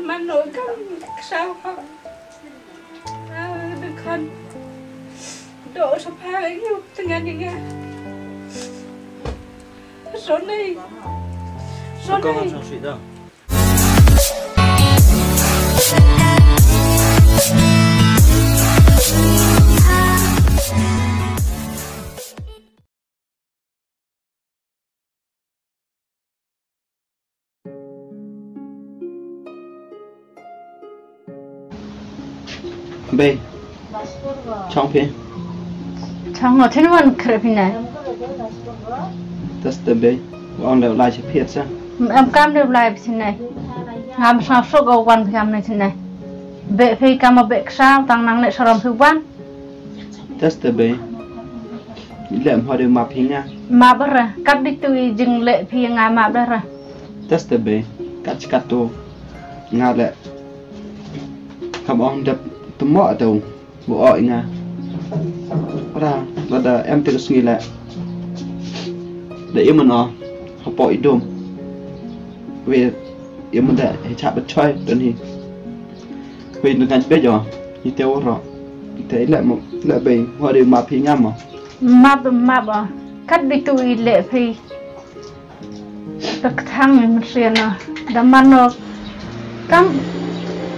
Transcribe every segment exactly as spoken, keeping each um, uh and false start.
Mano kam ksau hok. Ah, dengkan. Do sapa yu tengan inga. Sonai. Sonai. Bei. Chong phi. Chong ngo chen wan kre phi nai. Tas te bei. Ong de lai chi phi sa. Em kam de lai phi nai. Ngam sa so go wan phi kam nai chen nai. Be phi kam be ksa tang nang ne saram phi wan. Tas te bei. Leh mho de map hi nga. Map ra. Kat di tu i jing leh phi nga map ra. Tas te bei. Kat kat tu. Nga leh. Kam ong dep temo tu. Bu o i nga. Ra. Lada em te sngi leh. Da iman o. Hapo idum. We iman da he chap choi don hi. Wei ngan beh jo. Ite woro. Ite leh mo leh bei. Wari map hi ngam mo. Map map o. Kat bitu i leh phi. Ka kthang i mrien o. Da mano. Kam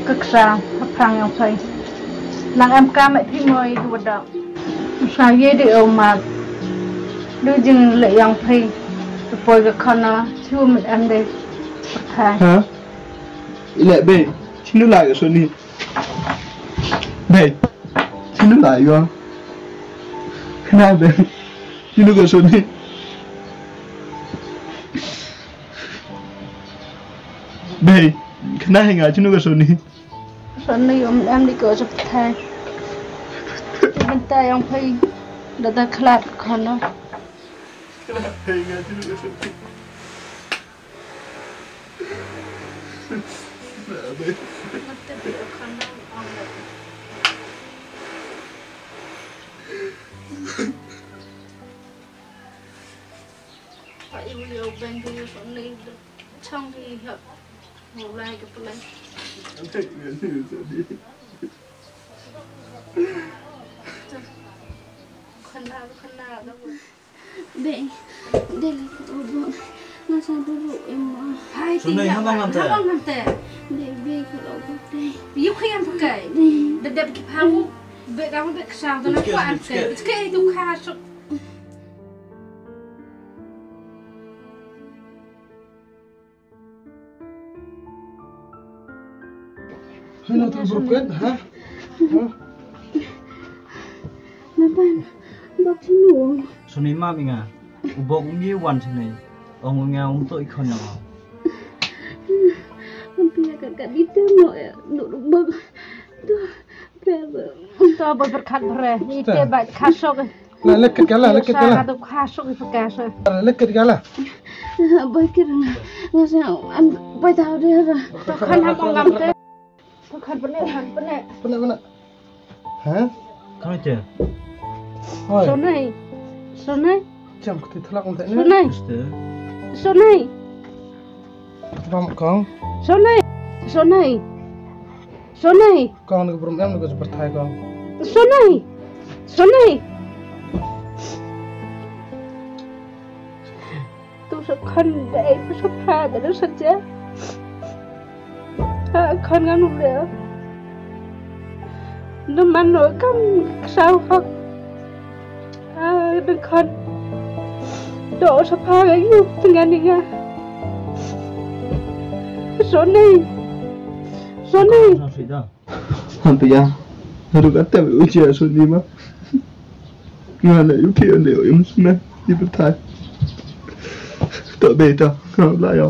ka ksa. Ka prang yong phi. Nang em kam phi mo i du da. Sa ye de o map. Du jing leh yong phi. Poi ka khana. Chu mit em de. Ka. Ha? I leh bei. Chinu lai ka soni. Bei. Chinu lai yo. Khna bei. Chinu ka soni. Bei. Khna hi nga chinu ka soni. Soni um em di ko sep thai. Benta yong phi. Dada khlat khana. Khna hi nga chinu ka soni. Khana, khana, Be, de le ko bo. Nga sa bo bo em ma. Hai, Sunei, tinggal habang lah. Ngan te. Habang ngan te. De, be ko bo te. Yu khian pakai. De. De de ki phamu. Be kamu be kesal tu nak kuat te. Ke itu kasut. Hei, na tu berpet, ha? Ha? Nathan, bak sini wong. Sini ma minga. Ubok ngi wan sini. Ong nga um to ikon ya. Nanti ya kakak di tengok ya. Duduk bak. Tuh. To ba berkat bre, ite ba khasok. La leket kala, leket kala. Sa tu khasok i pekasa. La leket kala. Ba kir nga, nga sa an bai tau de ra. To khan hap ngam te. To khan pene, khan pene. Pene, pene. Ha? Khan te. Hoi. Sonai. Sonai. Jam kati thalak nte ne. Sonai. Sonai. Bam kong. Sonai. Sonai. Sonai. Kong ni ka brum em ni ka jabr thai kong. Sonai. Sonai. Tu sa khan dei pa sa pha da sa ja. Ha khan ngam nu le. Na man no kam sa hak. Ha na khan. Do sa pha ga yu tngan ni ga. Sonai. Sonai. Han pia. Haru kata u chia suni ma. Nga na yu ki ande o im suna. Di betai. To be to. Nga la yo.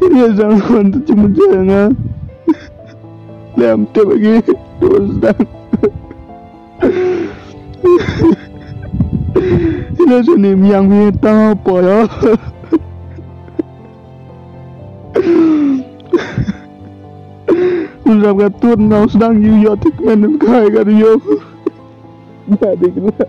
Ïa jang hon tu cuma jang ah. Lem te bagi tu sedang. Ina sini miang mi tang apa ya? Udah kata tu nau sedang yu yo tik men kai kata yo. Jadi kena.